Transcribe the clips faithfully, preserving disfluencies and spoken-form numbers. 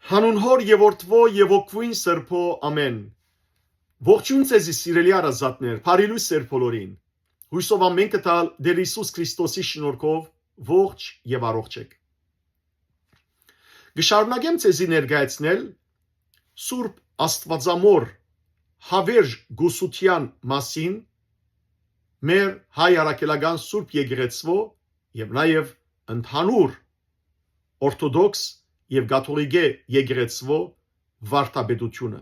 Հանուն Հօր եւ Որդւոյ եւ Հոգւոյն Սրբոյ, ամէն։ Ողջոյն ձեզի, սիրելի հարազատներ, բարի լոյս ձեր բոլորին։ Յոյսով ամէնքը տալ Տէր Յիսուս Քրիստոսի շնորհքով ողջ եւ առողջ էք։ Կը շարունակեմ ձեզի ներկայացնել Սուրբ Աստուածամոր Հաւերժ Կուսութեան մասին մեր հայ առաքելական Սուրբ Եկեղեցւոյ եւ նաեւ ընդհանուր օրթոդոքս եւ կաթողիկէ եկեղեցւոյ վարդապետութիւնը։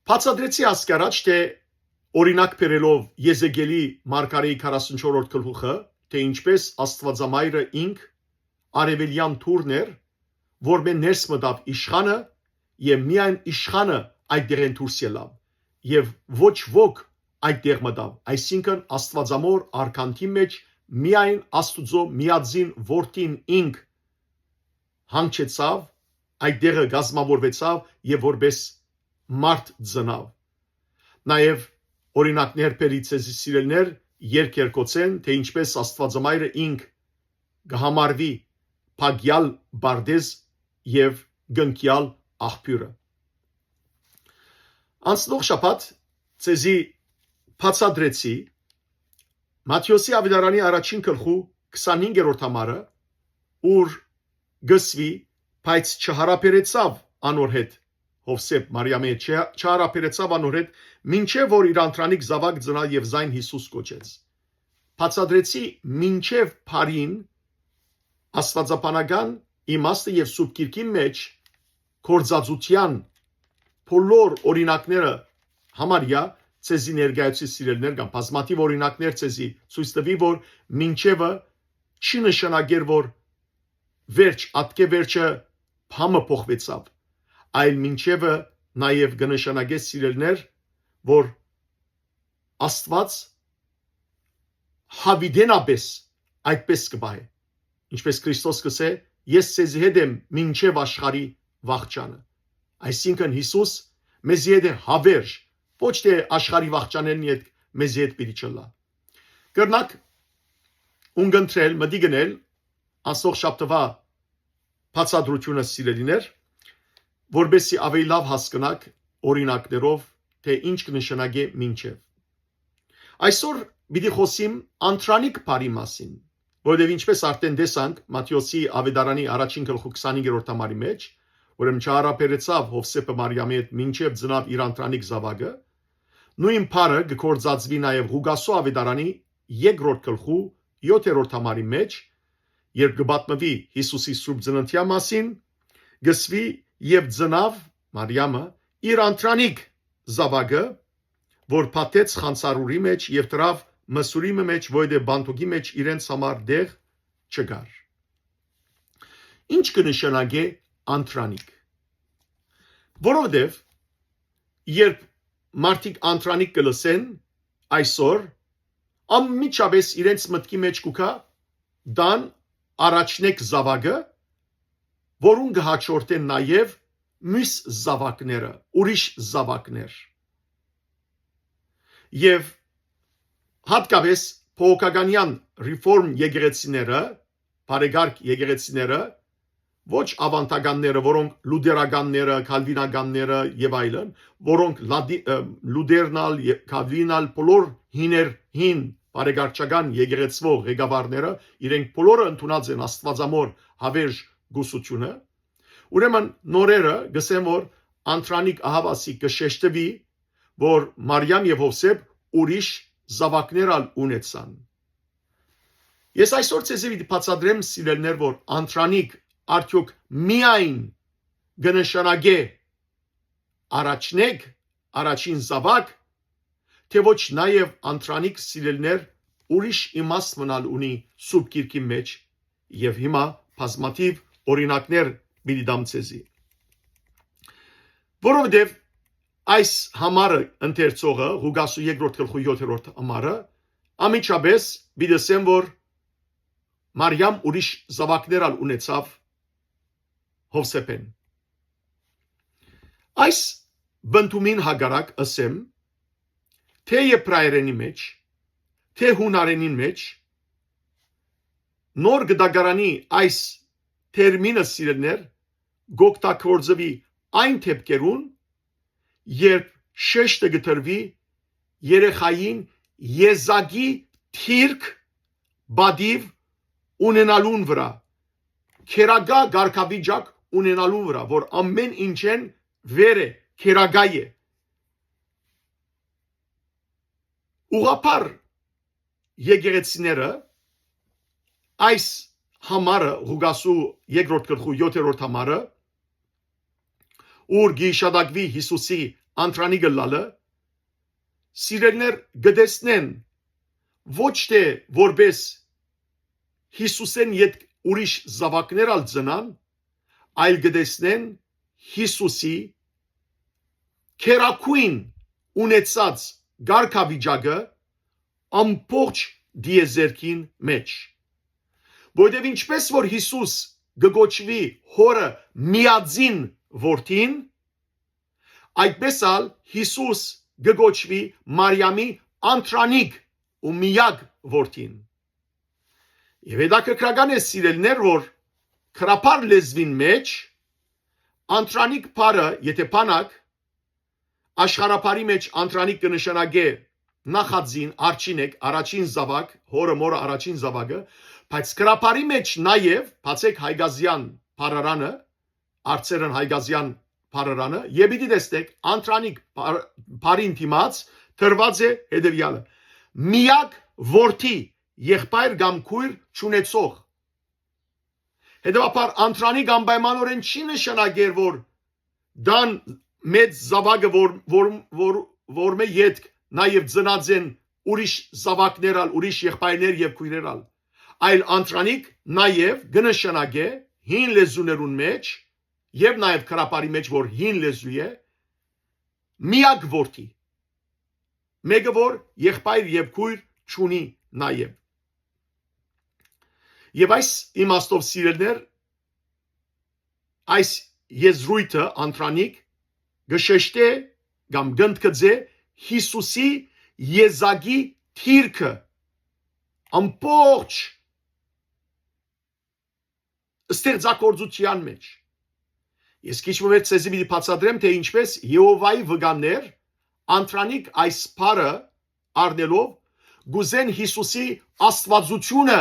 Բացատրեցի ասկի առաջ, թէ օրինակ բերելով Եզեկիէլի մարգարէի քառասունչորրորդ գլուխը, թէ ինչպէս Աստուածամայրը ինք արեւելեան դուռն էր, որմէ ներս մտաւ իշխանը, եւ միայն իշխանը այդ դեղէն դուրս ելաւ, եւ ոչ ոք այդ դեղ մտաւ, այսինքն Աստուածամոր արքանթին մէջ միայն Աստուծոյ միածին որդին ինք հանգչեցաւ, այդ դեղը կազմաւորուեցաւ եւ որպէս մարդ ծնաւ։ Նաեւ օրինակներ բերի ձեզի, սիրելիներ, երկերկոցէն, թէ ինչպէս Աստուածամայրը ինք կը համարուի փակեալ պարտէզ եւ կնքեալ աղբիւրը։ Անցնող շաբաթ ձեզի բացատրեցի Մատթէոսի աւետարանի առաջին գլխու քսանհինգերորդ համարը, ուր կ'ըսուի, բայց չհարաբերեցաւ անոր հետ, Յովսէփ Մարիամի հետ չհ-, չհարաբերեցաւ անոր հետ, մինչեւ որ իր անդրանիկ զաւակ ծնայ եւ զայն Յիսուս կոչեց։ Բացատրեցի մինչեւ բառին աստուածաբանական իմաստը եւ Սուրբ Գիրքին մէջ գործածութեան բոլոր օրինակները համարյա ձեզի ներկայացուցի, սիրելիներ, կամ բազմաթիւ օրինակներ ձեզի ցոյց տուի, որ մինչեւը չի նշանակեր, որ վերջ, ատկէ վերջը բամը փոխուեցաւ, այլ մինչեւը նաեւ կը նշանակէ, սիրելիներ, որ Աստուած յաւիտենապէս այդպէս կը պահէ։ Ինչպէս Քրիստոս կ'ըսէ, «Ես ձեզի հետ եմ մինչեւ աշխարհի վախճանը»։ Այսինքն Յիսուս մեզի հետ է հաւերժ, ոչ թէ աշխարհի վախճանէն ետք մեզի հետ պիտի չըլլայ։ Կրնաք ունկնդրել, մտի գնել անցնող շաբթուայ բացատրութիւնը, սիրելիներ, որպեսզի ավելի լաւ հասկնաք օրինակներով, թէ ինչ կը նշանակէ մինչեւ։ Այսօր պիտի խօսիմ անդրանիկ բառի մասին, որովհետեւ ինչպէս արդէն տեսանք Մատթէոսի աւետարանի առաջին գլխու քսանհինգերորդ համարի մէջ, ուրեմն չհարաբերեցաւ Յովսէփը Մարիամի հետ մինչեւ ծնաւ իր անդրանիկ զաւակը, նոյն բառը կը գործածուի նաեւ Ղուկասու աւետարանի երկրորդ գլխու յոթերորդ համարի մէջ, երբ կը պատմուի Յիսուսի սուրբ ծննդեան մասին, կ'ըսուի, եւ ծնաւ Մարիամը իր անդրանիկ զաւակը, որ փաթեց խանցարուրի մէջ եւ դրաւ մսուրի մը մէջ, որովհետեւ պանդոկի մէջ իրենց համար տեղ չկար։ Ինչ կը նշանակէ անդրանիկ։ Որովհետեւ երբ մարդիկ անդրանիկ կը լսեն այսօր, անմիջապէս իրենց մտքի մէջ կու գայ տան առաջնեկ զաւակը, որուն կը հաջորդեն նաեւ միւս զաւակները, ուրիշ զաւակներ։ Եւ յատկապէս բողոքականեան ռեֆորմ եկեղեցիները, բարեկարգ եկեղեցիները, ոչ աւանդականները, որոնք լուտերականները, քալվինականները եւ այլն, որոնք լատի-, ը, լուտերն ալ, ե-, քալվին ալ, բոլոր հիներ, հին բարեկարգչական եկեղեցւոյ ղեկավարները, իրենք բոլորը ընդունած են Աստուածամոր Հաւերժ Կուսութիւնը։ Ուրեմն նորերը կ'ըսեն, որ անդրանիկ ահաւասիկ կը շեշտուի, որ Մարիամ եւ Յովսէփ ուրիշ զաւակներ ալ ունեցան։ Ես այսօր ձեզի պիտի բացատրեմ, սիրելիներ, որ անդրանիկ արդեօք միայն կը նշանակէ առաջնեկ, առաջին զաւակ, թէ ոչ նաեւ անդրանիկ, սիրելիներ, ուրիշ իմաստ մըն ալ ունի Սուրբ Գիրքին մէջ, եւ հիմա բազմաթիւ օրինակներ պիտի տամ ձեզի։ Որովհետեւ այս համարը ընթերցողը, Ղուկասու երկրորդ գլխու յոթերորդ համարը, անմիջապէս պիտի ըսեն, որ Մարիամ ուրիշ զաւակներ ալ ունեցաւ Յովսէփէն։ Այս բնդումին հակառակ ըսեմ, թէ եբրայերենի մէջ, թէ յունարենին մէջ, նոր գտակարանի այս թերմինը, սիրելիներ, կ'օգտագործուի այն դեպքերուն, երբ շեշտը կը դրուի երեխային եզակի դիրք պատիւ ունենալուն վրայ, քերակայ կարգավիճակ ունենալուն վրայ, որ ամէն ինչէն վեր է, քերակայ է։ Ուղղափառ եկեղեցիները այս համարը, Ղուկասու երկրորդ գլխու յոթերորդ համարը, ուր կը յիշատակուի Յիսուսի անդրանիկ ըլլալը, սիրելիներ, կը տեսնեն ոչ թէ որպէս Յիսուսէն ետք ուրիշ զաւակներ ալ ծնան, այլ կը տեսնեն Յիսուսի քերագոյն ունեցած կարգավիճակը ամբողջ տիեզերքին մէջ։ Որովհետեւ ինչպէս որ Յիսուս կը կոչուի Հօրը միածին Որդին, այդպէս ալ Յիսուս կը կոչուի Մարիամի անդրանիկ ու միակ Որդին։ Եւ հետաքրքրական է, սիրելիներ, որ գրաբար լեզուին մէջ անդրանիկ բառը, եթե բանաք, աշխարհաբարի մէջ անդրանիկ կը նշանակէ նախածին, արջինեկ, առաջին զաւակ, հօրը մօրը առաջին զաւակը, բայց գրաբարի մէջ նաեւ, բացեք հայկազեան բառարանը, արծերն հայկազեան բառարանը, եւ պիտի տեսնեք, անդրանիկ բառ-, բառին դիմաց դրուած է հետեւեալը. միակ որդի, եղբայր կամ քույր չունեցող։ Հետեւաբար, անդրանիկ անպայմանօրէն չի նշանակեր, որ տան մեծ զաւակը, որ, որ, որ, որ մէ ետք նաեւ ծնած են ուրիշ զաւակներ ալ, ուրիշ եղբայրներ եւ քոյրեր ալ, այլ անդրանիկ նաեւ կը նշանակէ հին լեզուներուն մէջ եւ նաեւ գրաբարի մէջ, որ հին լեզու է, միակ որդի, մէկը որ եղբայր եւ քոյր չունի նաեւ։ Եւ այս իմաստով, սիրելիներ, այս եզրոյթը անդրանիկ կը շեշտէ կամ կ'ընդգծէ Յիսուսի եզակի դիրքը ամբողջ ստեղծագործութեան մէջ։ Ես քիչ մը վեր ձեզի պիտի բացատրեմ, թէ ինչպէս Եհովայի վկաններ անդրանիկ այս բառը առնելով կ'ուզեն Յիսուսի աստվածությունը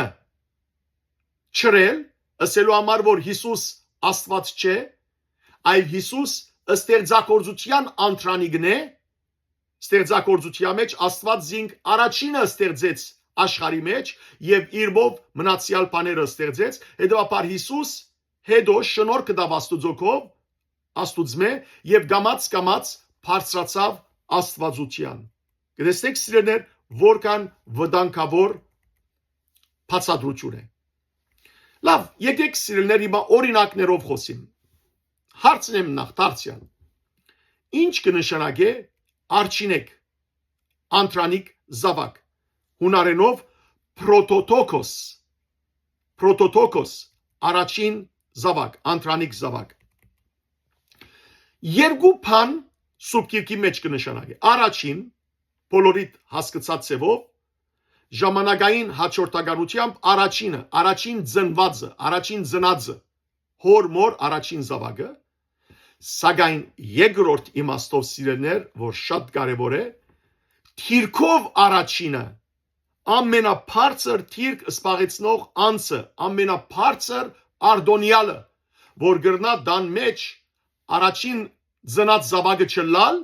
չրել, ըսելու համար, որ Յիսուս Աստուած չէ, այլ Յիսուս ստեղծագործութեան անդրանիկն է, ստեղծագործութեան մէջ Աստուած զինք առաջինը ստեղծեց աշխարհի մէջ եւ իրբով մնացեալ բաները ստեղծեց, հետեւաբար Յիսուս հետո շնորհք տաւ Աստուծոքով, Աստուծմէ, եւ կամաց-կամաց բարձրացաւ Աստուածութեան։ Կտեսնեք, սիրելիներ, որքան վտանգաւոր բացատրություն է։ Լավ, եկեք, սիրելիներ, հիմա օրինակներով խօսիմ։ Հարցնեմ նախ դարձեալ. ի՞նչ կը նշանակէ արջինեկ, անդրանիկ զաւակ, յունարէնով պրոտոտոքոս, պրոտոտոքոս, առաջին զաւակ, անդրանիկ զաւակ։ Երկու բան Սուրբ Գիրքի մէջ կը նշանակէ։ Առաջին, բոլորիդ հասկցած ձեւով, ժամանակային հաջորդականությամբ առաջինը, առաջին ծնուածը, առաջին ծնածը, հօր մօր առաջին զաւակը, սակայն երկրորդ իմաստով, սիրելիներ, որ շատ կարեւոր է, դիրքով առաջինը, ամենաբարձր դիրք զբաղեցնող անձը, ամենաբարձր արտոնեալը, որ կրնա տան մէջ առաջին ծնած զաւակը չըլլալ,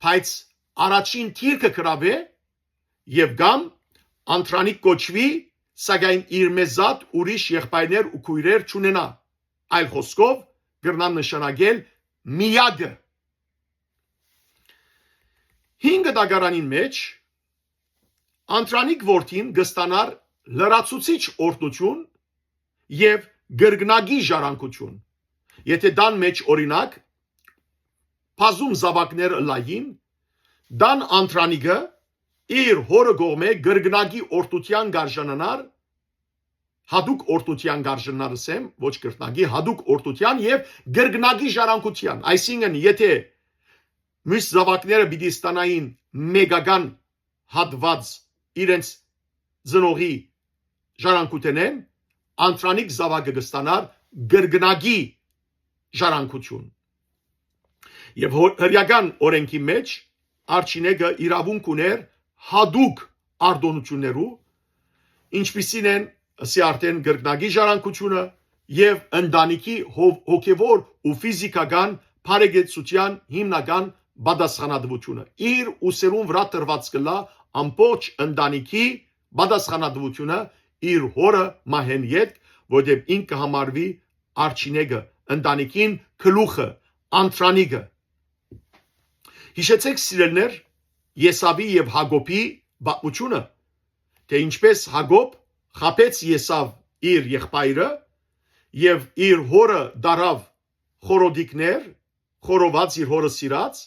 բայց առաջին դիրքը գրաւէ եւ կամ անդրանիկ կոչուի, սակայն իրմէ զատ ուրիշ եղբայրներ ու քոյրեր չունենայ, այլ խօսքով կրնայ նշանակել միակը։ Հինգ դագարանին մէջ անդրանիկ որդին կը ստանար լրացուցիչ օրհնութիւն եւ կրկնակի ժառանգութիւն։ Եթե տան մէջ, օրինակ, բազում զաւակներ ըլլային, տան անդրանիկը իր հօրը կողմէ կրկնակի օրհնութեան կ'արժանանար, յատուկ օրհնութեան կ'արժանանար, ըսեմ, ոչ կրկնակի, յատուկ օրհնութեան եւ կրկնակի ժառանգութեան։ Այսինքն, եթե միւս զաւակները պիտի ստանային մեկական հատուած իրենց ծնողի ժառանգութենէն, անդրանիկ զաւակը կը ստանար կրկնակի ժառանգութիւն։ Եւ հո-, հրեական օրէնքի մէջ Արչինեգը իրաւունք ունէր յատուկ արտօնութիւններու, ինչպիսին են, ըսի արդեն, կրկնակի ժառանգութիւնը եւ ընտանիքի հով-, հոգեվոր ու ֆիզիքական բարեկեցության հիմնական պատասխանատվութիւնը։ Իր ուսերուն վրայ դրուած կ'ըլլայ ամբողջ ընտանիքի պատասխանատվութիւնը իր հօրը մահէն ետք, որտեղ ինք կը համարուի արչինեգը, ընտանիքին գլուխը, անդրանիկը։ Յիշեցէք, սիրելիներ, Եսաւի եւ Յակոբի պատմութիւնը, թէ ինչպէս Յակոբ խաբեց Եսաւ, իր եղբայրը, եւ իր հօրը դարաւ խորոդիկներ, խորոված, իր հօրը սիրած,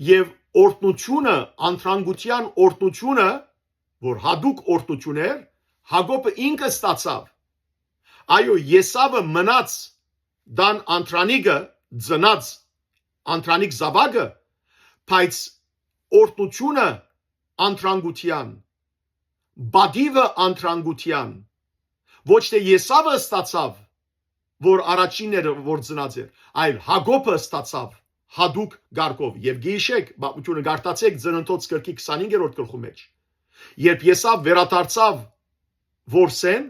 եւ օրհնութիւնը, անդրանգութեան օրհնութիւնը, որ յատուկ օրհնութիւն էր, Յակոբը ինքը ստացաւ։ Այո, Եսաւը մնաց տան անդրանիկը, ծնած անդրանիկ զաւակը, բայց օրհնութիւնը անդրանգութեան, պատիւը անդրանգութեան, ոչ թէ Եսաւը ստացաւ, որ առաջինն էր, որ ծնած էր, այլ Յակոբը ստացաւ յատուկ կարգով։ Եւ գիշեք, պատմութիւնը կարդացէք Ծննդոց գրքի քսանհինգերորդ գլխու մէջ, երբ Եսաւ վերադարձաւ որսէն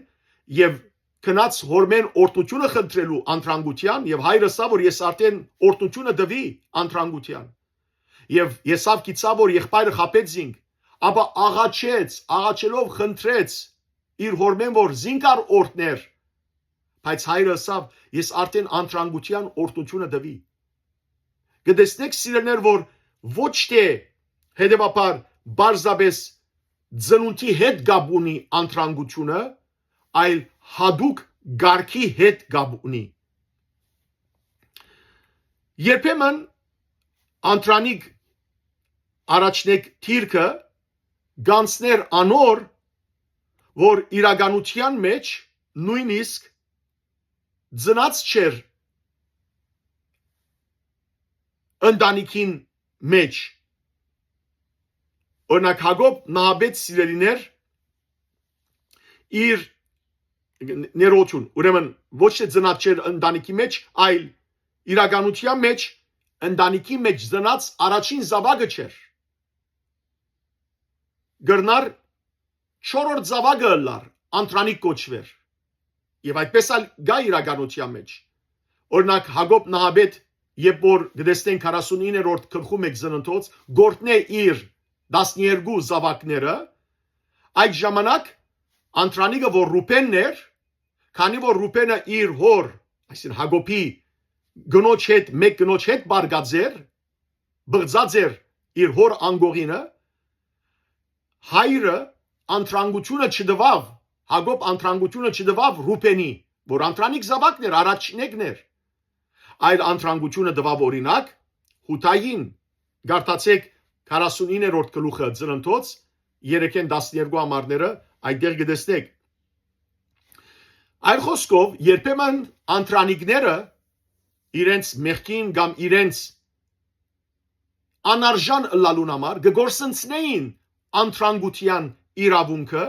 եւ գնաց հօրմէն օրհնութիւնը խնդրելու անդրանգութեան, եւ հայրը ըսաւ, որ ես արդեն օրհնութիւնը տուի անդրանգութեան։ Եւ Եսաւ գիտցաւ, որ եղբայրը խաբեց զինք, ապա աղաչեց, աղաչելով խնդրեց իր հօրմէն, որ զինք ալ օրհներ, բայց հայրը ըսաւ, ես արդեն անդրանգութեան օրհնութիւնը տուի։ Կը տեսնէք, սիրելիներ, որ ոչ թէ հետեւաբար պարզապէս ծնունդի հետ կապ ունի անդրանգութիւնը, այլ յատուկ կարգի հետ կապ ունի։ Երբեմն անդրանիկ առաջնեկ դիրքը կանցներ անոր, որ իրականութեան մէջ նոյնիսկ ծնած չէր ընտանիքին մէջ։ Օրինակ, Յակոբ նահապետ, սիրելիներ, իր ներողություն, ուրեմն ոչ թէ ծնած չէր ընտանիքի մէջ, այլ իրականութեան մէջ ընտանիքի մէջ ծնած առաջին զաւակը չէր։ Կրնար չորրորդ զաւակը ըլլար, անդրանիկ կոչուեր։ Եւ այդպես ալ կայ իրականութեան մէջ։ Օրինակ, Յակոբ նահապետ, երբ որ կը տեսնեն քառասունիններորդ գլխու մէջ Ծննդոց, կ'որհնէ իր տասներկու զաւակները, այդ ժամանակ անդրանիկը, որ Ռուբենն էր, քանի որ Ռուբենը իր հօր, այսինքն Յակոբի կնոջ հետ, մէկ կնոջ հետ պառկած էր, բղծած էր իր հօր անկողինը, հայրը անդրանգութիւնը չտուաւ, Յակոբ անդրանգութիւնը չտուաւ Ռուբենի, որ անդրանիկ զաւակն էր, առաջնեկն էր, այլ անդրանգութիւնը տուաւ, օրինակ, Յուդային, կարդացէք քառասունիններորդ գլուխը Ծննդոց, երեքէն տասներկու համարները, այդտեղ կը տեսնէք։ Այլ խօսքով, երբեմն անդրանիկները իրենց մեղքին կամ իրենց անարժան ըլլալուն համար կը կորսնցնէին անդրանգութեան իրաւունքը,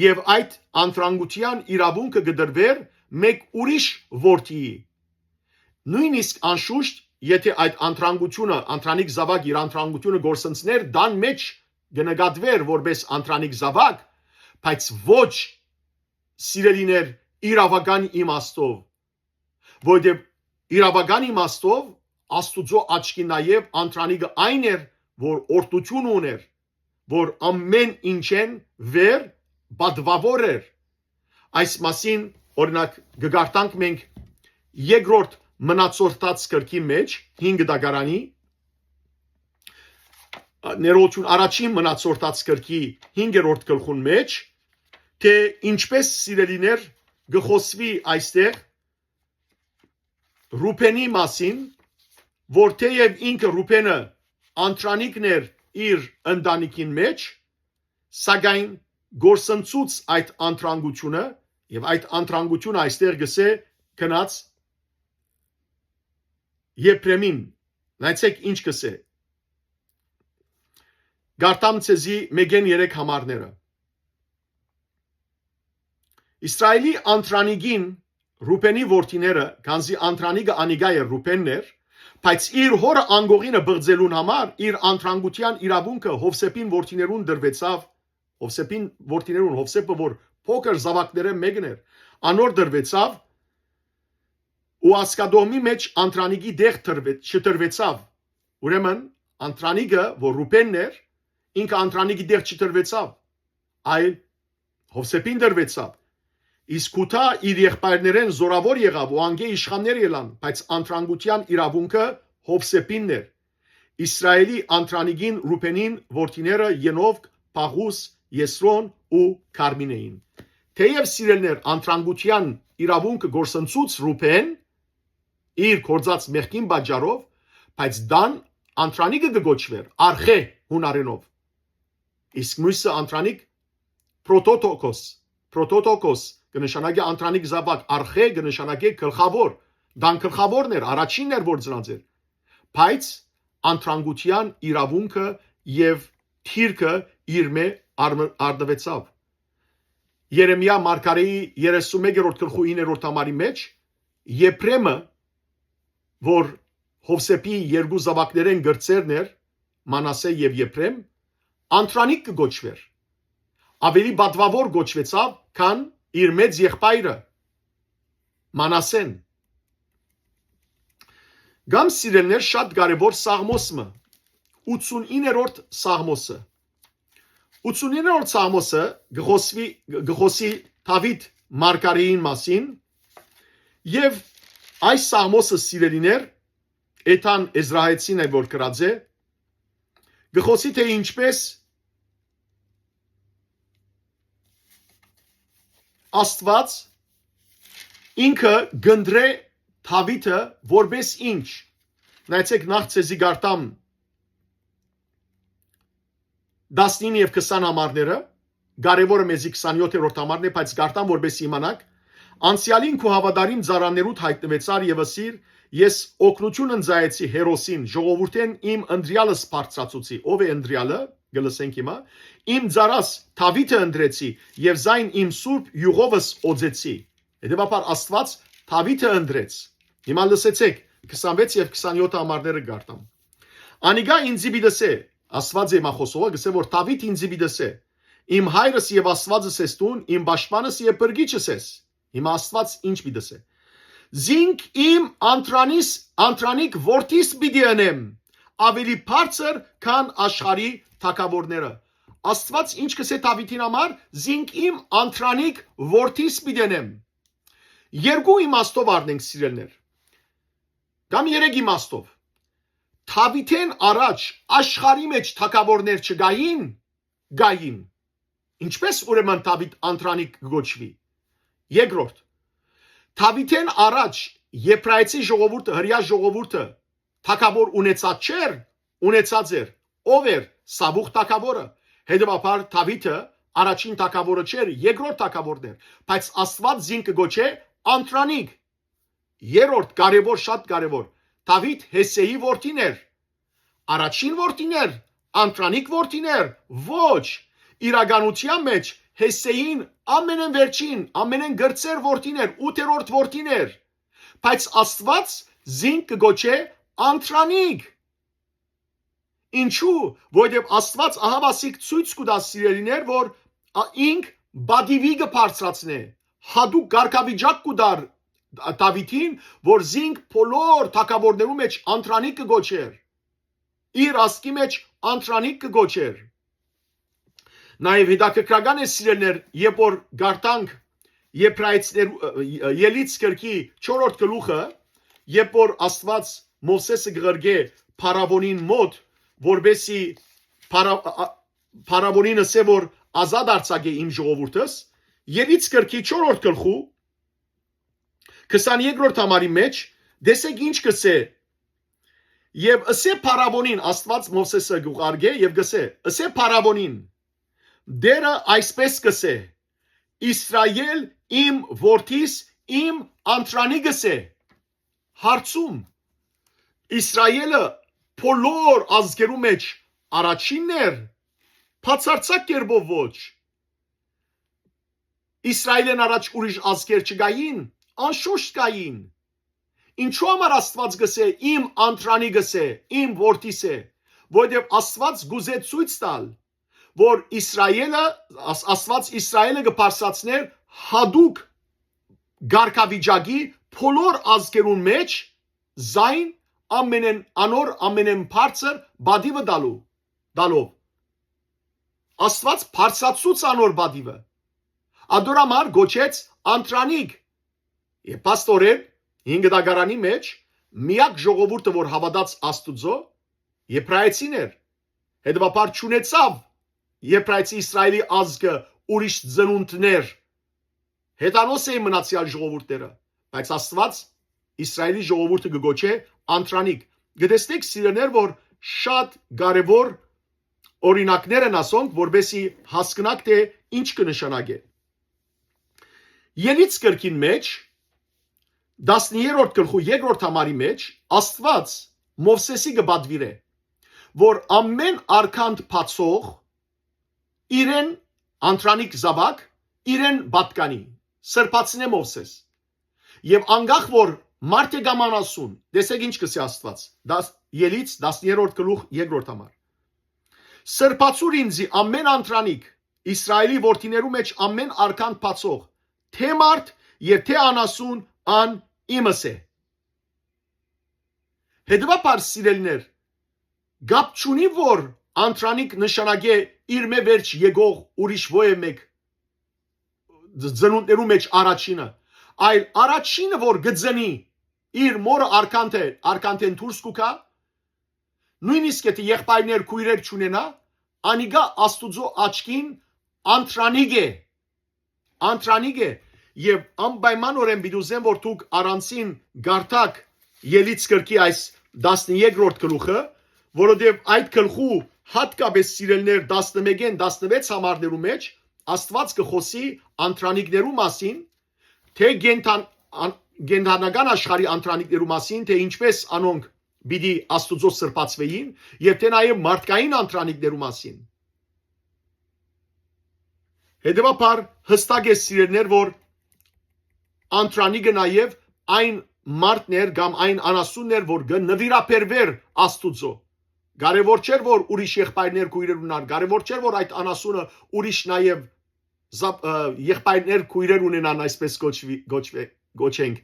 եւ այդ անդրանգութեան իրաւունքը կը տրուէր մէկ ուրիշ որդիի։ Նոյնիսկ անշուշտ, եթէ այդ անդրանգութիւնը, անդրանիկ զաւակ իր անդրանգութիւնը կորսնցներ, տան մէջ կը նկատուէր որպէս անդրանիկ զաւակ, բայց ոչ, սիրելիներ, իրաւական իմաստով, որովհետեւ իրաւական իմաստով Աստուծոյ աչքին նաեւ անդրանիկը այն էր, որ օրհնութիւն ունէր, որ ամէն ինչէն վեր պատուաւոր էր։ Այս մասին, օրինակ, կը կարդանք մենք երկրորդ Մնացորդաց գրքի մէջ, հինգ դագարանի, ներողություն, առաջին Մնացորդաց գրքի հինգերորդ գլխուն մէջ, թէ ինչպէս, սիրելիներ, կը խօսուի այստեղ Ռուբենի մասին, որ թէեւ ինքը, Ռուբենը, անդրանիկն էր իր ընտանիքին մէջ, սակայն կորսնցուց այդ անդրանգութիւնը, եւ այդ անդրանգութիւնը այստեղ կ'ըսէ գնաց Եփրեմին, նայեցեք ինչ կ'ըսէ։ Կարդամ ձեզի մէկէն երեք համարները։ Իսրայէլի անդրանիկին Ռուբենի որդիները, քանզի Անտրանիկը անիկա էր, Ռուբենն էր, բայց իր հօրը անկողինը բղծելուն համար իր անտրանքութեան իրաւունքը Յովսէփին որդիներուն տրուեցաւ, Յովսէփին որդիներուն, Յովսէփը, որ փոքր զաւակներէն մէկն էր, անոր տրուեցաւ ու Ասկադոմի մէջ Անտրանիկի տեղ տրուե-, չտրուեցաւ։ Ուրեմն, Անտրանիկը, որ Ռուբենն էր, ինքը Անտրանիկի տեղ չտրուեցաւ, այլ Յովսէփին տրուեցաւ։ Իսկ Յուդա իր եղբայրներէն զօրաւոր եղաւ ու անկէ իշխաններ ելան, բայց անտրանքութեան իրաւունքը Յովսէփինն էր։ Իսրայէլի Անտրանիկին Ռուբենին որդիները Ենովք, Պաղուս, Եսրոն ու Քարմին էին։ Թէեւ, սիրելիներ, անտրանքութեան իրաւունքը կորսնցուց Ռուբեն իր գործած մեղքին պատճառով, բայց Դան Անտրանիկը կը կոչուէր, Արխէ յունարէնով։ Իսկ միւսը Անտրանիկ Պրոտոտոկոս, Պրոտոտոկոս կը նշանակէ Անտրանիկ զաւակ, Արխէ կը նշանակէ գլխաւոր, Դան գլխաւորն էր, առաջինն էր որ ծնած էր, բայց անտրանքութեան իրաւունքը եւ թիրքը իրմէ առն-, առնուեցաւ։ Երեմիա մարգարէի երեսունմեկերորդ գլխու իններորդ համարի մէջ Եփրեմը, որ Յովսէփի երկու զաւակներէն կրտսերն էր, Մանասէ եւ Եփրեմ, Անտրանիկ կը կոչուէր։ Աւելի պատուաւոր կոչուեցաւ, քան իր մեծ եղբայրը Մանասէն։ Կամ, սիրելիներ, շատ կարեւոր Սաղմոս մը, ութսունիններորդ Սաղմոսը։ Ութսունիններորդ Սաղմոսը կը խոսուի, կը խոսի Դաւիթ մարգարէին մասին, եւ այս Սաղմոսը, սիրելիներ, Էթան Էզրայեցին է որ գրած է, կը խոսի, թէ ինչպէս Աստուած ինքը կ'ընտրէ Դաւիթը որպէս ինչ։ Նայեցեք, նախ ձեզի կարդամ տասնինը եւ քսան համարները, կարեւորը մեզի քսանեօթերորդ համարն է, բայց կարդամ որպէս իմանաք։ Անցեալին քու հաւատարիմ ծառաներուդ յայտնուեցար եւ ըսիր, ես օգնութիւն ընծայեցի հերոսին, ժողովուրդէն իմ ընտրեալս բարձրացուցի։ Ո՞վ է ընտրեալը, կը լսենք հիմա։ Իմ ծառաս Դաւիթը ընտրեցի եւ զայն իմ սուրբ իւղովս օծեցի։ Հետեւաբար Աստուած Դաւիթը ընտրեց։ Հիմա լսեցեք, քսանվեց եւ քսանեօթ համարները կարդամ։ Անիկա ինձի պիտի ըսէ, Աստուած է հիմա խոսողը, կ'ըսէ որ Դաւիթ ինձի պիտի ըսէ. «Իմ հայրս եւ Աստուածս ես դուն, իմ պաշտպանս եւ փրկիչս ես»։ Հիմա Աստուած ինչ պիտի ըսէ. «Զինք իմ անտրանիս, անտրանիկ որդիս պիտի ընեմ, աւելի բարձր քան աշխարհի թագաւորները»։ Աստուած ինչ կ'ըսէ Դաւիթին համար. «Զինք իմ անտրանիկ որդիս պիտի ընեմ»։ Երկու իմաստով առնենք, սիրելիներ, կամ երեք իմաստով։ Դաւիթէն առաջ աշխարհի մէջ թագաւորներ չկային, կային։ Ինչպէս ուրեմն Դաւիթ անտրանիկ կը կոչուի։ Երկրորդ, Դաւիթէն առաջ Եբրայեցի ժողովուրդը, հրեայ ժողովուրդը թագաւոր ունեցած չէր, ունեցած էր։ Ո՞վ էր Սաւուղ թագաւորը։ Հետեւաբար Դաւիթը առաջին թագաւորը չէր, երկրորդ թագաւորն էր, բայց Աստուած զինք կը կոչէ անտրանիկ։ Երրորդ կարեւոր, շատ կարեւոր, Դաւիթ Յեսեի որդին էր։ Առաջին որդին էր, անտրանիկ որդին էր, ոչ։ Իրականության մէջ Յեսեին ամենէն վերջին, ամենէն կրտսեր որդին էր, ութերորդ որդին էր, բայց Աստուած զինք կը կոչէ անտրանիկ։ Ինչու՞, որովհետեւ Աստուած ահաւասիկ ցոյց կու տայ, սիրելիներ, որ ա-, ինք պատիւի կը բարձրացնէ, յատուկ կարգավիճակ կու տար Դաւիթին, որ զինք բոլոր թագաւորներու մէջ անտրանիկ կը կոչէր, իր ազգի մէջ անտրանիկ կը կոչէր։ Նաեւ հետաքրքրական է, սիրելիներ, երբ որ կարդանք Եբրայեցիներու, ը, ը, Ելից գրքի չորրորդ գլուխը, երբ որ Աստուած Մովսէսը կը ղրկէ փարաւոնին մօտ, որպէսզի փարա-, ա, ա, փարաւոնին ըսէ որ ազատ արձակէ իմ ժողովուրդս, Ելից գրքի չորրորդ գլխու քսաներկրորդ համարի մէջ, տեսեք ինչ կ'ըսէ. «Եւ ըսէ փարաւոնին», Աստուած Մովսէսը կ'ուղարկէ եւ կ'ըսէ, «ըսէ փարաւոնին, Տէրը այսպէս կ'ըսէ. Իսրայէլ իմ որդիս, իմ անտրանիկս է»։ Հարցում. Իսրայէլը բոլոր ազգերու մէջ առաջինն էր, բացարձակ կերպով ոչ։ Իսրայէլէն առաջ ուրիշ ազգեր չկային, անշուշտ կային։ Ինչու համար Աստուած կ'ըսէ, "Իմ անդրանիքս է, իմ որդիս է"։ Որովհետեւ Աստուած կ'ուզէ ցոյց տալ, որ Իսրայէլը, Աս-, Աստուած Իսրայէլը կը բարձրացնէր յատուկ կարգավիճակի բոլոր ազգերուն մէջ, զայն ամենեն, անոր ամենեն բարձր պատիւը տալու, տալով։ Աստուած բարձրացուց անոր պատիւը։ Ատոր համար կոչեց անդրանիկ։ Եւ փաստօրէն, հին կտակարանի մէջ միակ ժողովուրդը, որ հաւատաց Աստուծոյ, եբրայեցին էր։ Հետեւաբար չունեցաւ եբրայեցի Իսրայելի ազգը ուրիշ ծնունդներ։ Հեթանոս էին մնացեալ ժողովուրդները, բայց Աստուած Իսրայելի ժողովուրդը կը կոչէ անդրանիկ։ Կը տեսնէք, սիրելիներ, որ շատ կարեւոր օրինակներ են ասոնք, որպեսզի հասկնաք, թէ ինչ կը նշանակէ։ Ելից գրքին մէջ, տասներորդ գլխու երկրորդ համարի մէջ, Աստուած Մովսէսի կը պատուիրէ, որ ամեն արգանդ բացող իրեն, անդրանիկ զաւակ, իրեն պատկանի, սրբացնէ Մովսէս։ Եւ անկախ որ մարդ է կամ անասուն, տեսեք ինչ կ'ըսէ Աստուած, դաս-, Ելից տասներորդ գլուխ երկրորդ համար։ "Սրբացուր ինծի ամեն անդրանիկ, Իսրայելի որդիներու մէջ ամեն արգանդ բացող, թէ մարդ եւ թէ անասուն, ան իմս է"։ Հետեւաբար, սիրելիներ, կապ չունի, որ անդրանիկ նշանակէ իրմէ վերջ եկող ուրիշ ոյ է մէկ, ծ-, ծնունդներու մէջ առաջինը, այլ առաջինը, որ կը ծնի իր մօրը արգանդ է, արգանդ են դուրս կու գայ, նոյնիսկ եթե եղբայրներ, քոյրեր չունենայ, անիկա Աստուծոյ աչքին անդրանիկ է, անդրանիկ է, եւ անպայմանօրէն պիտի ուզեմ, որ դուք առանձին կարդաք Ելից գրքի այս տասներկրորդ գլուխը, որովհետեւ այդ գլխու յատկապէս, սիրելիներ, տասնմէկէն տասնվեց համարներու մէջ Աստուած կը խօսի անդրանիկներու մասին, թէ կենդան-, ան-, կենդանական աշխարհի անդրանիկներու մասին, թէ ինչպէս անոնք պիտի Աստուծոյ սրբացուէին, եւ թէ նաեւ մարդկային անդրանիկներու մասին։ Հետեւաբար, յստակ է, սիրելիներ, որ անդրանիկը նաեւ այն մարդն էր կամ այն անասունն էր, որ կը նուիրաբերուէր Աստուծոյ։ Կարեւոր չէր, որ ուրիշ եղբայրներ, քոյրեր ունենար, կարեւոր չէր, որ այդ անասունը ուրիշ նաեւ զապ-, ը, եղբայրներ, քոյրեր ունենան, այսպես կոչուի-, կոչուէ-, կոչենք,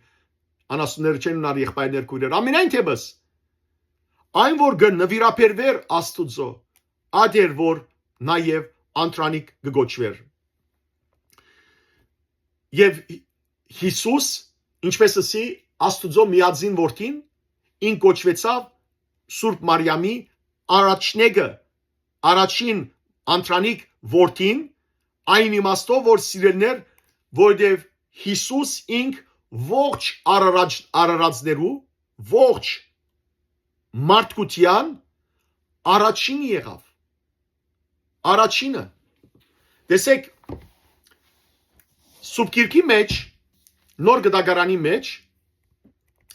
անասուններ չեն ունենար եղբայրներ, քոյրեր։ Ամենայն դեպս, այն որ կը նուիրաբերուէր Աստուծոյ, ատ էր որ նաեւ անդրանիկ կը կոչուէր։ Եւ Յիսուս, ինչպէս ըսի, Աստուծոյ միածին որդին, ինք կոչուեցաւ Սուրբ Մարիամի առաջնեկը, առաջին անդրանիկ որդին, այն իմաստով որ, սիրելիներ, որովհետեւ Յիսուս ինք ողջ արարած-, արարածներու, ողջ մարդկութեան առաջինը եղաւ։ Առաջինը։ Տեսեք, Սուրբ Գիրքի մէջ, Նոր Կտակարանի մէջ,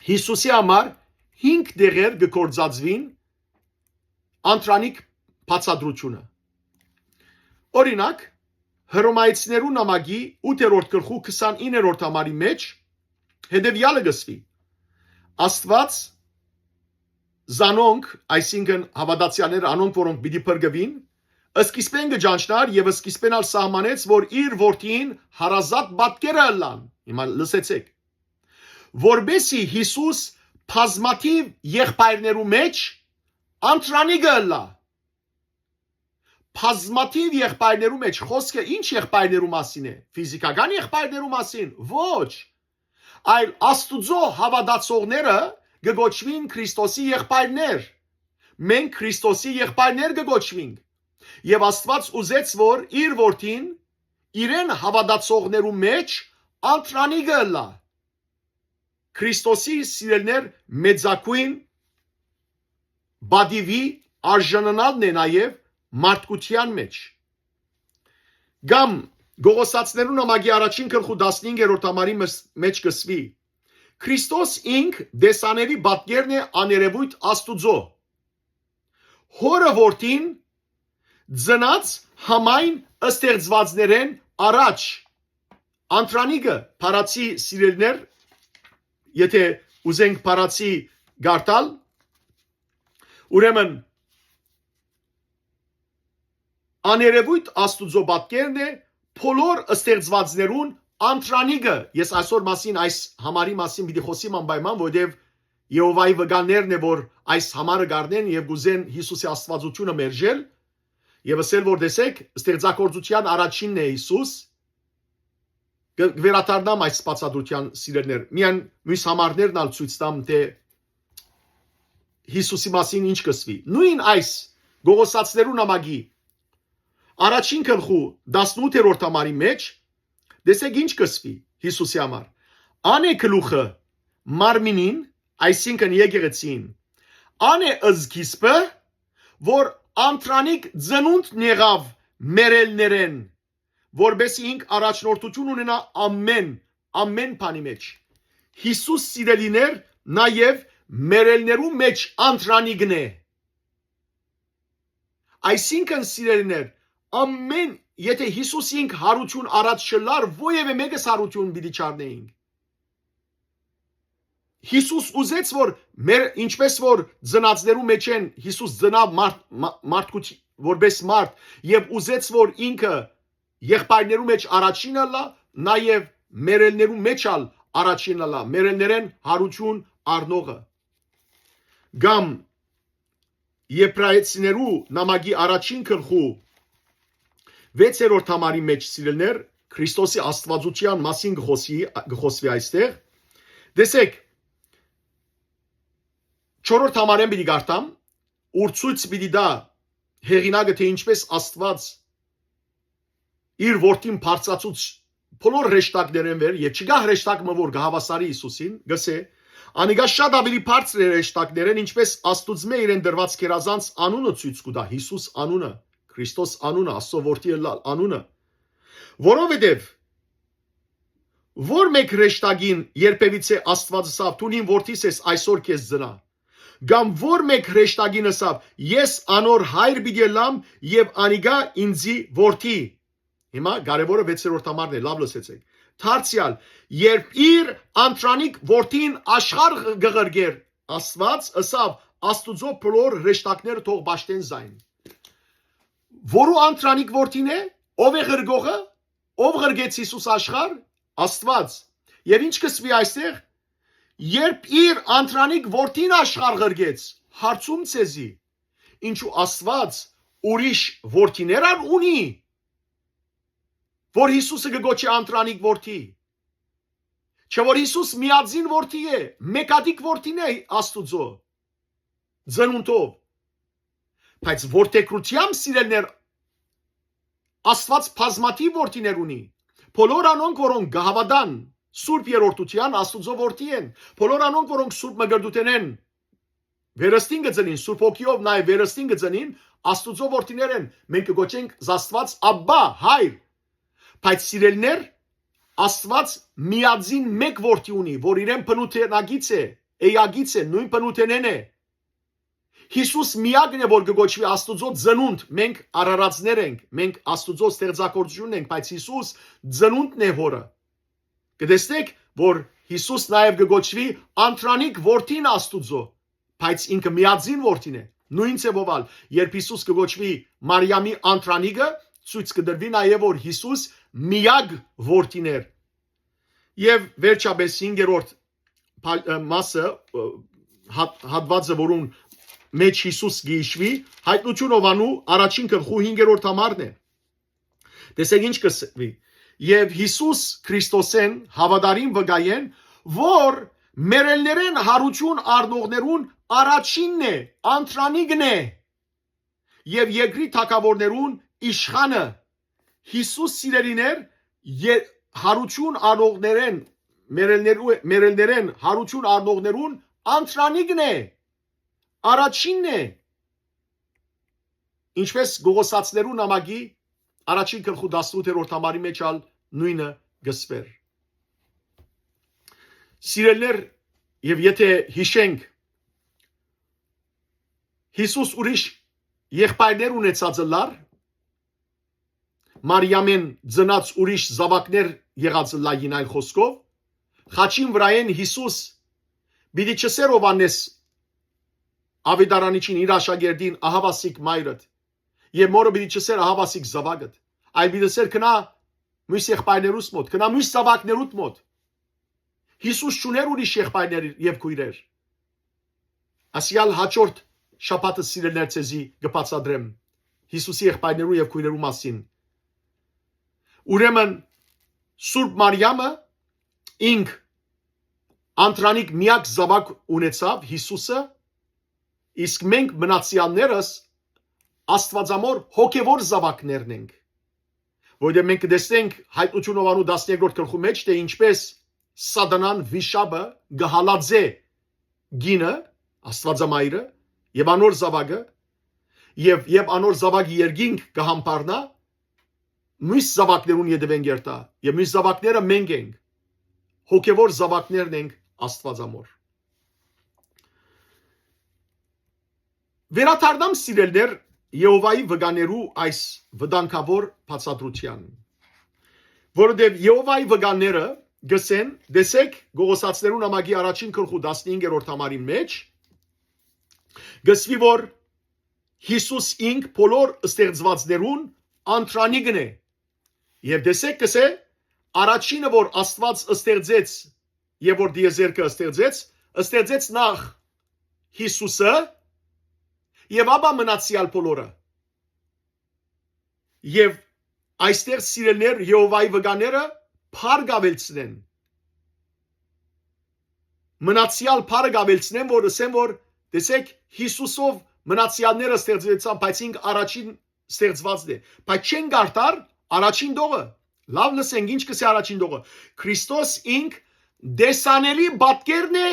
Յիսուսի համար հինգ տեղեր կը գործածուին անդրանիկ բացատրութիւնը։ Օրինակ, Հռոմայեցիներու նամակի ութերորդ գլխու քսանիններորդ համարի մէջ հետեւեալը կ'ըսուի. "Աստուած զանոնք", այսինքն հաւատացեալները, անոնք, որոնք պիտի փրկուին, "սկիզբէն կը ճանչնար եւ սկիզբէն ալ սահմանեց, որ իր որդին հարազատ պատկերը ըլլան"։ Հիմա լսեցեք։ "Որպեսի Յիսուս բազմաթիւ եղբայրներու մէջ անդրանիկը ըլլայ"։ Բազմաթիւ եղբայրներու մէջ խոսքը ինչ եղբայրներու մասին է։ Ֆիզիքական եղբայրներու մասին։ Ոչ։ Այլ Աստուծոյ հաւատացողները կը կոչուին Քրիստոսի եղբայրներ։ Մենք Քրիստոսի եղբայրներ կը կոչուինք։ Եւ Աստուած ուզեց, որ իր որդին իրեն հաւատացողներու մէջ անդրանիկը ըլլայ։ Քրիստոսի, սիրելիներ, մեծագոյն պատիւի արժանանալն է նաեւ մարդկութեան մէջ։ Կամ Կողոսացիներու նամակի առաջին գլխու տասնհինգերորդ համարի մս-, մէջ կ'ըսուի. "Քրիստոս ինք տեսանելի պատկերն է աներեւոյթ Աստուծոյ, Հօրը որդին ծնած համայն ստեղծուածներէն առաջ"։ Անդրանիկը, փառացի սիրելիներ, Եթե ուզենք բառացի կարդալ, ուրեմն, աներեւոյթ Աստուծոյ պատկերն է, բոլոր ստեղծուածներուն անդրանիկը։ Ես այսօր մասին, այս համարի մասին պիտի խօսիմ անպայման, որովհետեւ Եհովայի վկաներն է, որ այս համարը կ'առնեն եւ կ'ուզեն Յիսուսի Աստուածութիւնը մերժել եւ ըսել, որ տեսեք, ստեղծագործութեան առաջինն է Յիսուս, կը, կը վերադառնամ այս բացատրութեան, սիրելիներ։ Միայն մյուս համարներն ալ ցոյց տամ, թէ Յիսուսի մասին ինչ կ'ըսուի։ Նոյն այս Կողոսացիներու նամակի առաջին գլխու տասնութերորդ համարի մէջ, տեսեք ինչ կ'ըսուի Յիսուսի համար։ Ան է գլուխը մարմինին, այսինքն եկեղեցին, ան է զգիզբը, որ անդրանիկ ծնունդ եղաւ մեռելներէն, որպէս զի ինք առաջնորդութիւն ունենայ ամէն, ամէն բանի մէջ։ Յիսուս, սիրելիներ, նաեւ մեռելներու մէջ անդրանիկն է։ Այսինքն, սիրելիներ, ամէն, եթե Յիսուս ինք յարութիւն առաջ չըլլար, որեւէ մէկս յարութիւն պիտի չառնէինք։ Յիսուս ուզեց, որ մեր, ինչպես որ ծնածներու մէջէն Յիսուս ծնաւ մարդ, մա-, մարդկութի-, որպես մարդ, եւ ուզեց, որ ինքը եղբայրներու մէջ առաջինը ըլլայ, նաեւ մեռելներու մէջ ալ առաջինը ըլլայ, մեռելներէն յարութիւն առնողը։ Կամ Եբրայեցիներու նամակի առաջին գլխու վեցերորդ համարի մէջ, սիրելիներ, Քրիստոսի Աստուածութեան մասին կը խօսի, կը խօսուի այստեղ։ Տեսեք, չորրորդ համարէն պիտի կարդամ, ուր ցոյց պիտի տայ հեղինակը, թէ ինչպես Աստուած իր որդին բարձրացուց բոլոր հրեշտակներէն վեր, եւ չկայ հրեշտակ մը, որ կը հաւասարի Յիսուսին, կ'ըսէ. «Անիկա շատ աւելի բարձր է հրեշտակներէն, ինչպես Աստուծմէ իրեն տրուած գերազանց անունը ցոյց կու տայ», Յիսուս անունը, Քրիստոս անունը, Աստծո որդի ըլլալ անունը, որովհետեւ ո՞ր մէկ հրեշտակին երբեւիցէ Աստուած ըսաւ. «Դուն իմ որդիս ես, այսօր քեզ ծնայ»։ Կամ ո՞ր մէկ հրեշտակին ըսաւ. «Ես անոր հայր պիտի ըլլամ եւ անիկա ինծի որդի»։ Հիմա կարեւորը վեցերորդ համարն է, լաւ լսեցէք։ Դարձեալ, երբ իր անդրանիկ որդին աշխարհ կը ղրկէր, Աստուած ըսաւ. «Աստուծոյ բոլոր հրեշտակները թող պաշտեն զայն»։ Որու անդրանիկ որդին է, ո՞վ է ղրկողը, ո՞վ ղրկեց Յիսուս աշխարհ, Աստուած։ Եւ ինչ կ'ըսուի այստեղ, երբ իր անդրանիկ որդին աշխարհ ղրկեց, հարցում ձեզի, ինչու Աստուած ուրիշ որդիներ ալ ունի, որ Յիսուսը կը կոչի անդրանիկ որդի։ Չէ՞ որ Յիսուս միածին որդի է, մեկատիկ որդին է Աստուծոյ, ծնունդով։ Բայց որդեգրութեամբ, սիրելիներ, Աստուած բազմաթիւ որդիներ ունի։ Բոլոր անոնք, որոնք կը հաւատան Սուրբ Երրորդութեան, Աստուծոյ որդի են։ Բոլոր անոնք, որոնք Սուրբ Մկրտութենէն վերստին կը ծնին, Սուրբ Հոգիով նաեւ վերստին կը ծնին, Աստուծոյ որդիներ են։ Մենք կը կոչենք Աստուած Աբբա, Հայր։ Բայց, սիրելիներ, Աստուած միածին մէկ որդի ունի, որ իրեն բնութենակից է, էակից է, նոյն բնութենէն է։ Յիսուս միակն է, որ կը կոչուի Աստուծոյ ծնունդ։ Մենք արարածներ ենք, մենք Աստուծոյ ստեղծագործությունն ենք, բայց Յիսուս ծնունդն է Հօրը։ Կը տեսնեք, որ Յիսուս նաեւ կը կոչուի անդրանիկ որդին Աստուծոյ, բայց ինքը միածին որդին է։ Նոյն ձեւով ալ, երբ Յիսուս կը կոչուի Մարիամի անդրանիկը, ցոյց կը տրուի նաեւ, որ Յիսուս միակ որդին էր։ Եւ վերջապէս, հինգերորդ փալ-, ը, մասը, ը, հատ-, հատուածը, որուն մէջ Յիսուս կը յիշուի, Յայտնութիւն Յովհաննու առաջին գլխու հինգերորդ համարն է։ Տեսեք ինչ կ'ըսուի. «Եւ Յիսուս Քրիստոսէն հաւատարիմ վկայեն, որ մեռելներէն յարութիւն առնողներուն առաջինն է, անդրանիկն է, եւ երկրի թագաւորներուն իշխանը»։ Յիսուս, սիրելիներ, ե-, յարութիւն առնողներէն, մեռելներու-, մեռելներէն յարութիւն առնողներուն անդրանիկն է, առաջինն է, ինչպես Կողոսացիներու նամակի առաջին գլխու տասնութերորդ համարի մէջ ալ նոյնը կ'ըսուէր։ Սիրելիներ, եւ եթե յիշենք, Յիսուս ուրիշ եղբայրներ ունեցած ըլլար, Մարիամէն ծնած ուրիշ զաւակներ եղած ըլլային, այլ խօսքով, խաչին վրայէն Յիսուս պիտի չըսէր Յովհաննէս Աւետարանիչին, իր աշակերտին, «Ահաւասիկ մայրդ», եւ մօրը պիտի չըսէր, «Ահաւասիկ զաւակդ», այլ պիտի ըսէր, «Գնա մոյս եղբայրներուս մօտ, գնա մոյս զաւակներուդ մօտ»։ Յիսուս չունէր ուրիշ եղբայրներ եւ քոյրեր։ Ասիալ հաջորդ շաբաթը, սիրելիներ, ձեզի կը բացատրեմ Յիսուսի եղբայրներու եւ քոյրերու մասին։ Ուրեմն Սուրբ Մարիամը ինք անդրանիկ միակ զաւակ ունեցաւ, Յիսուսը, իսկ մենք մնացեալներս Աստուածամոր հոգեվոր զաւակներն ենք։ Որտեղ մենք կտեսնենք Հայտնություն Յովհաննու տասներկրորդ գլխու մէջ, թէ ինչպէս Սատանան, վիշապը, կը հալածէ կինը, Աստուածամայրը, եւ անոր զաւակը, եւ, եւ անոր զաւակը երկինք կը համբարնայ, մյուս զաւակներուն ետեւէն կ'երթայ, եւ մյուս զաւակները մենք ենք, հոգեվոր զաւակներն ենք Աստուածամոր։ Վերադառնամ, սիրելիներ, Եհովայի վկաներու այս վտանգաւոր բացատրութեան, որովհետեւ Եհովայի վկաները գսեն, տեսեք, Կողոսացիներու նամակի առաջին գլխու տասնհինգերորդ համարին մէջ, գսուի, որ Յիսուս ինք բոլոր ստեղծուածներուն անդրանիկն է։ Եւ տեսեք, կսէ, առաջինը, որ Աստուած ստեղծեց եւ որ տիեզերքը ստեղծեց, ստեղծեց նախ Յիսուսը եւ ապա մնացեալ բոլորը։ Եւ այստեղ, սիրելիներ, Եհովայի վկաները փառք աւելցնեն, մնացեալ փառք աւելցնեն, որ ըսեն, որ, տեսեք, Յիսուսով մնացեալները ստեղծուեցան, բայց ինք առաջին ստեղծվածն է։ Բայց չեն կարդար առաջին տողը։ Լաւ լսենք, ինչ կսէ առաջին տողը։ Քրիստոս ինք տեսանելի պատկերն է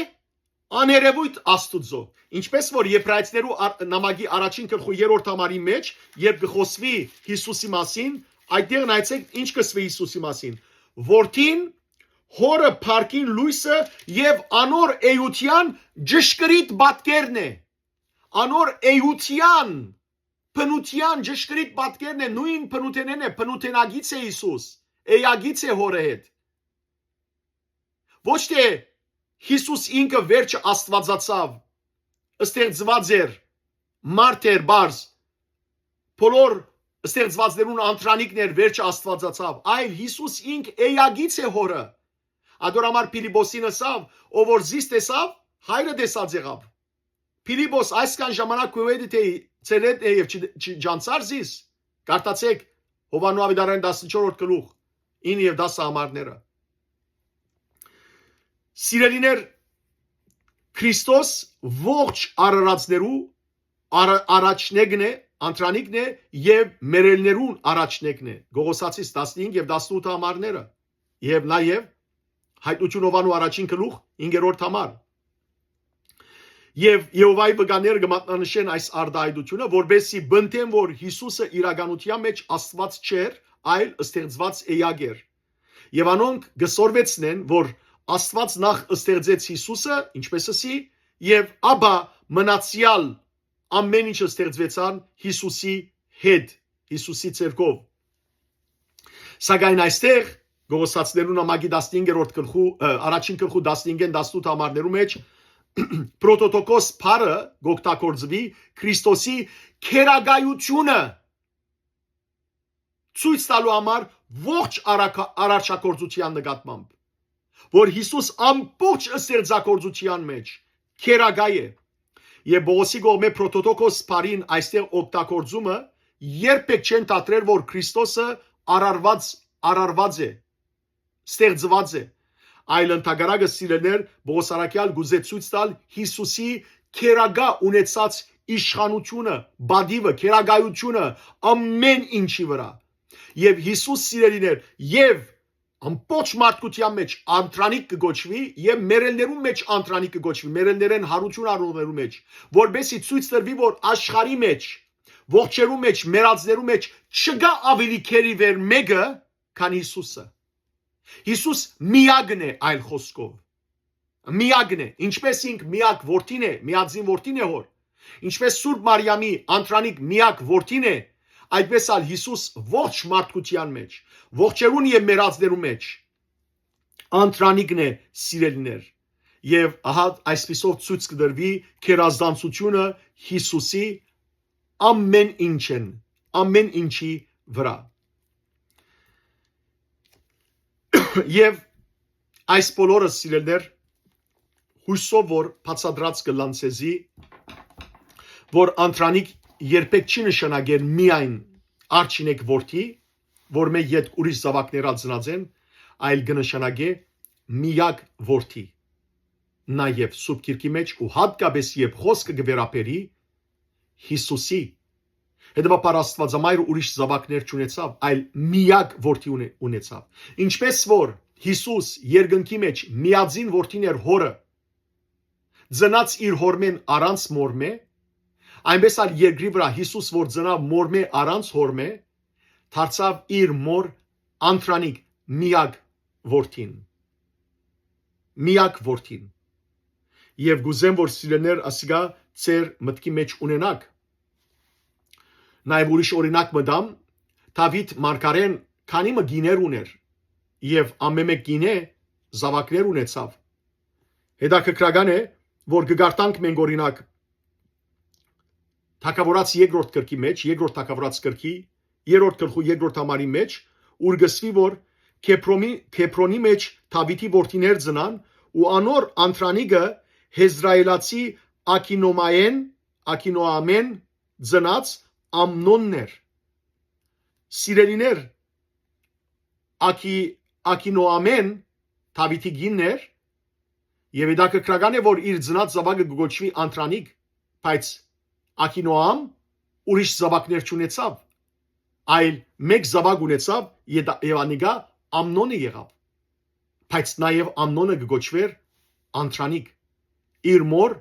աներևոյթ Աստուծոյ։ Ինչպէս որ Եբրայեցիներու ար-, նամակի առաջին գլխու երրորդ համարի մէջ, երբ կը խօսուի Յիսուսի մասին, այդտեղ նայեցեք, ինչ կսուի Յիսուսի մասին։ Որդին հորը փառքին լոյսը եւ անոր էութեան ճշգրիտ պատկերն է։ Անոր էութեան, բնութեան ճշգրիտ պատկերն է, նոյն բնութենէն է, բնութենագից է Յիսուս, էակից է հորը հետ։ Ոչ թէ Յիսուս ինքը վերջը Աստուածացաւ, ստեղծուած էր, մարդ էր, պարզ, բոլոր ստեղծուածներուն անդրանիկն էր, վերջը Աստուածացաւ, այլ Յիսուս ինք էակից է հորը։ Ատոր համար Փիլիպոսին ըսաւ, ով որ զիս տեսաւ, հայրը տեսած եղաւ։ Փիլիպոս, այսքան ժամանակ քուէ դի թէ ցերետ է եւ չի, չի ջանցար զիս։ Կարդացեք Յովհաննու Աւետարանի տասնչորսերորդ գլուխ, ինը եւ տասը համարները։ Սիրելիներ, Քրիստոս ողջ արարածներու արա-, առաջնեկն է, անդրանիկն է եւ մեռելներուն առաջնեկն է։ Կողոսացիս տասնհինգ եւ տասնութ համարները, եւ նաեւ Հայտնություն Յովհաննու առաջին գլուխ, հինգերորդ համար։ Եւ Եհովայի վկաները կը մատնանշեն այս արտահայտությունը, որպեսզի պնդեն, որ Յիսուսը իրականության մէջ Աստուած չէր, այլ ստեղծուած էակ էր։ Եւ անոնք կը սորվեցնեն, որ Աստուած նախ ստեղծեց Յիսուսը, ինչպես ըսի, եւ ապա մնացեալ ամեն ինչը ստեղծուեցան Յիսուսի հետ, Յիսուսի ձեռքով։ Սակայն այստեղ Կողոսացիներու նամակի տասնհինգերորդ գլխու, ը, առաջին գլխու տասնհինգ տասնութ համարներու մէջ պրոտոտոկոս բառը կօգտագործուի Քրիստոսի քերագայությունը ցոյց տալու համար ողջ արակա-, արարչագործութեան նկատմամբ, որ Յիսուս ամբողջ ստեղծագործութեան մէջ քերագայ է։ Եւ Պողոսի կողմէ պրոտոտոկոս բառին այստեղ օգտագործումը երբեք չեն դադրեր, որ Քրիստոսը արարված, արարված է, ստեղծված է, այլ ընդհակառակը, սիրելիներ, Պողոս առաքեալ կուզէ ցոյց տալ Յիսուսի քերագայ ունեցած իշխանությունը, բադիվը, քերագայությունը ամեն ինչի վրա։ Եւ Յիսուս, սիրելիներ, եւ ամբողջ մարդկության մէջ անդրանիկ կը կոչուի եւ մեռելներուն մէջ անդրանիկ կը կոչուի, մեռելներէն յարութիւն առնողներու մէջ, որպեսզի ցոյց տրուի, որ աշխարհի մէջ, ողջերու մէջ, մեռածներու մէջ չկայ աւելի գերիվեր մէկը, քան Յիսուսը։ Յիսուս միակն է, այլ խօսքով։ Միակն է, ինչպես ինք միակ որդին է, միածին որդին է հոր, ինչպես Սուրբ Մարիամի անդրանիկ միակ որդին է, այդպես ալ Յիսուս ողջ մարդկության մէջ, ողջերուն եւ մեռածներու մէջ անդրանիկն է, սիրելիներ, Եւ ահա այսպիսով ցոյց կը տրուի գերազանցութիւնը Յիսուսի ամէն ինչեն, ամէն ինչի վրայ։ Եւ այս բոլորը, սիրելիներ, յուսով որ բացատրած կ'ըլլան ձեզի, որ Անդրանիկ երբեք չի նշանակեր միայն արջինեկ որդի, որ մէ յետ ուրիշ զաւակներ ալ ծնած են, այլ կը նշանակէ միակ որդի, նաեւ Սուրբ Գիրքի մէջ ու յատկապէս երբ խօսքը կը վերաբերի Յիսուսի, հետեւաբար Աստուածամայրը ուրիշ զաւակներ չունեցաւ, այլ միակ որդի ունեցաւ։ Ինչպէս որ Յիսուս երկնքի մէջ միածին որդին էր հորը, ծնած իր հորմէն առանց մորմէ, այնպէս ալ երկրի վրայ Յիսուս որ ծնաւ մորմէ առանց հորմէ, դարձաւ իր մոր Անդրանիկ միակ որդին։ Միակ որդին։ Եւ կ'ուզեմ որ, սիրելիներ, ասիկա ձեր մտքի մէջ ունենաք։ Նաեւ ուրիշ օրինակ մը տամ, Դաւիթ մարգարէն քանի մը կիներ ունէր եւ ամէն մէկ կինէ զաւակներ ունեցաւ։ Հետաքրքրական է, որ կը կարդանք մենք, օրինակ, Թագաւորաց երկրորդ գրքի մէջ, երկրորդ Թագաւորաց գրքի երրորդ գլխու երկրորդ համարի մէջ, ուր կ'ըսուի որ Քեբրոմի, Քեբրոնի մէջ Դաւիթի որդիներ ծնան ու անոր Անդրանիկը Հեզրայելացի Ակինոմայեն, Ակինոամեն ծնած Ամնոնն էր։ Սիրելիներ, Ակի, Ակինոամեն Դաւիթի կինն էր, եւ հետաքրքրական է որ իր ծնած զաւակը կը կոչուի Անդրանիկ, բայց Ակինոամ ուրիշ զաւակներ չունեցաւ, այլ մէկ զաւակ ունեցաւ, եթ-, եւ անիկա Ամնոնը եղաւ, բայց նաեւ Ամնոնը կը կոչուէր Անդրանիկ, իր մոր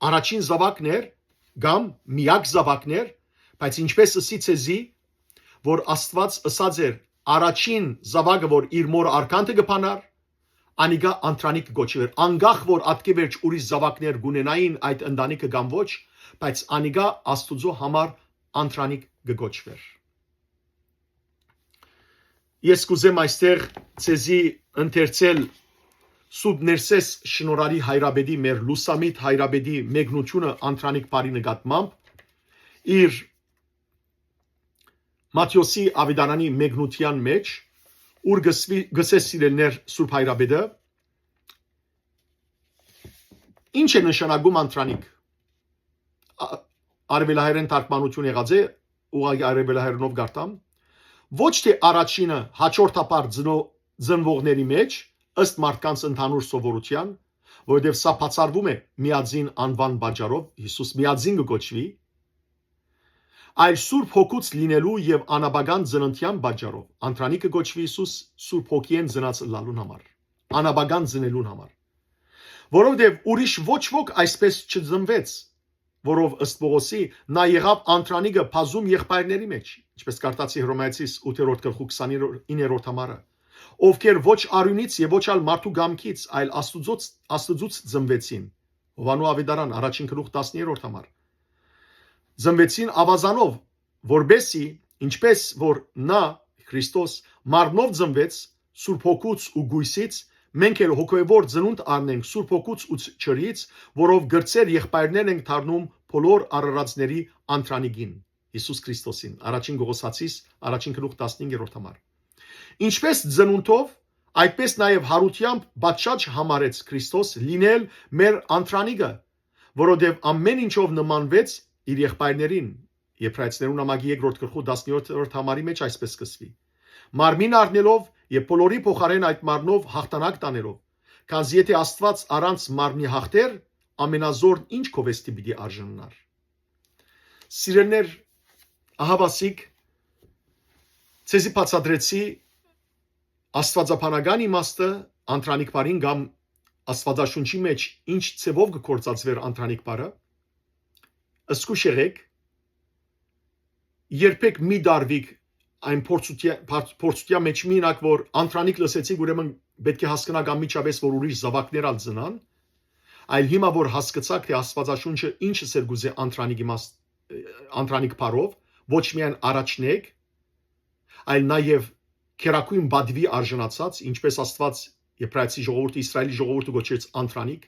առաջին զաւակն էր կամ միակ զաւակն էր, բայց ինչպէս ըսի ձեզի, որ Աստուած ըսած էր առաջին զաւակը որ իր մոր արկանդը կը բանար, անիկա Անդրանիկ կը կոչուէր, անկախ որ ատկէ վերջ ուրիշ զաւակներ կունենային այդ ընտանիքը կամ ոչ, բայց անիկա Աստուծոյ համար Անդրանիկ կը կոչուէր։ Ես կ'ուզեմ այստեղ ձեզի ընթերցել Սուրբ Ներսէս Շնորհարի հայրապետի, մեր լուսամիտ հայրապետի մեկնութիւնը Անդրանիկ բարի նկատմամբ, իր Մատթէոսի աւետարանի մեկնութեան մէջ, ուր կ'ըսուի, կ'ըսէ, սիրելիներ, Սուրբ Հայրապետը, ինչ է նշանակում Անդրանիկ։ Ա-, արեւելահայերէն թարգմանութիւն եղած է, ուղղակի արեւելահայերէնով կարդամ։ Ոչ թէ առաջինը հաջորդաբար ծնո-, ծնուողների մէջ, ըստ մարդկանց ընդհանուր սովորութեան, որովհետեւ սա բացառվում է միածին անուան պատճառով, Յիսուս միածին կը կոչուի, այլ Սուրբ Հոգուց լինելու եւ անապական ծննդեան պատճառով, Անդրանիկ կը կոչուի Յիսուս Սուրբ Հոգիէն ծնած ըլլալուն համար, անապական ծնելուն համար, որովհետեւ ուրիշ ոչ ոք այսպէս չծնուեց, որով, ըստ Պողոսի, նա եղաւ Անդրանիկը բազում եղբայրների մէջ, ինչպէս կարդացի Հռոմայեցիս ութերորդ գլխու քսանիններորդ համարը, ովքեր ոչ արիւնից եւ ոչ ալ մարդու կամքից, այլ Աստուծոց, Աստուծուց ծնուեցին։ Յովհաննու աւետարան, առաջին գլուխ, տասներորդ համար։ Ծնուեցին աւազանով, որպէսզի, ինչպէս որ նա, Քրիստոս, մարմնով ծնուեց Սուրբ Հոգուց ու կոյսից, մենք էլ հոգեւոր ծնունդ առնենք Սուրբ Հոգուց ու ջրից, որով կրտսեր եղբայրներ ենք դառնում բոլոր արարածների Անդրանիկին, Յիսուս Քրիստոսին, առաջին Կողոսացիս, առաջին գլուխ, տասնհինգերորդ համար։ Ինչպէս ծնունդով, այդպէս նաեւ յարութեամբ պատշաճ համարեց Քրիստոս լինել մեր Անդրանիկը, որովհետեւ ամէն ինչով նմանվեց իր եղբայրներին, Եբրայեցիներուն ամակի երկրորդ գլխու տասներորդ համարի մէջ այսպէս կ'ըսուի. «Մարմին առնելով եւ բոլորի փոխարէն այդ մարմնով յաղթանակ տանելով, քանզի եթէ Աստուած առանց մարմնի յաղթեր, ամենազօրն ինչ գովեստի պիտի արժանանար»։ Սիրելիներ, ահա ասիկ, ձեզի բացատրեցի աստուածաբանական իմաստը Անդրանիկ բարին կամ Աստուածաշունչի մէջ ինչ ձեւով կը գործածուէր Անդրանիկ բարը, զգուշ եղէք, երբեք մի դարվիք այն փորձութեան, փորձ-, փորձութեան մէջ մի յինակ, որ Անդրանիկ լսեցիք, ուրեմն պէտք է հասկնաք անմիջապէս, որ ուրիշ զաւակներ ալ ծնան, այլ հիմա որ հասկցաք, թէ Աստուածաշունչը ինչ ըսել կ'ուզէ Անդրանիկի մաս-, Անդրանիկ բարով, ոչ միայն առաջնեկ, այլ նաեւ քերագոյն պատուի արժանացած, ինչպէս Աստուած Եբրայեցի ժողովուրդը, Իսրայելի ժողովուրդը կոչեց անդրանիկ։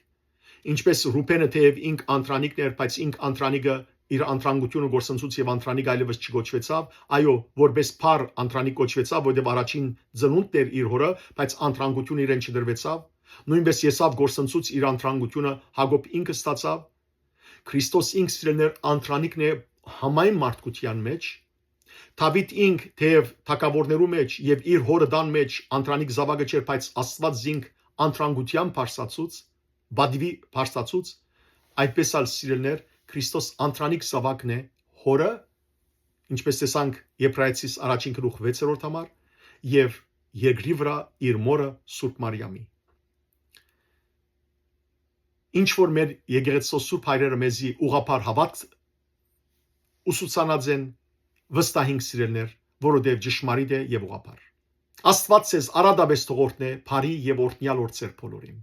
Ինչպէս Ռուբէնը թէեւ ինք անդրանիկն էր, բայց ինք անդրանիկը իր անդրանկութիւնը կորսնցուց եւ անդրանիկ այլեւս չկոչուեցաւ, այո, որպէս փառ անդրանիկ կոչուեցաւ, որովհետեւ առաջին ծնունդն էր իր հօրը, բայց անդրանկութիւնը իրեն չտրուեցաւ։ Նոյնպէս Եսաւ կորսնցուց իր անդրանկութիւնը Յակոբ ինքը ստացաւ։ Քրիստոս ինք, սիրելիներ, անդրանիկն է համայն մարդկութեան մէջ։ Դաւիթ ինք թէեւ թագաւորներու մէջ եւ իր հօրը տան մէջ անդրանիկ զաւակը չէր, բայց Աստուած զինք անդրանկութեան բարձացուց, պատուի բարձացուց, այդպէս ալ, սիրելիներ, Քրիստոս անդրանիկ զաւակն է հօրը, ինչպէս տեսանք Եբրայեցիս առաջին գլուխ վեցերորդ համար, եւ երկրի վրայ իր մօրը Սուրբ Մարիամի։ Ինչ որ մեր եկեղեցու սուրբ հայրերը մեզի ուղղափառ հաւատք ուսուցանած են, վստահինք, սիրելիներ, որովհետեւ ճշմարիտ է եւ ուղղափառ։ Աստուած ձեզ արատապէս թող օրհնէ բարի եւ օրհնեալ օրցեր բոլորին։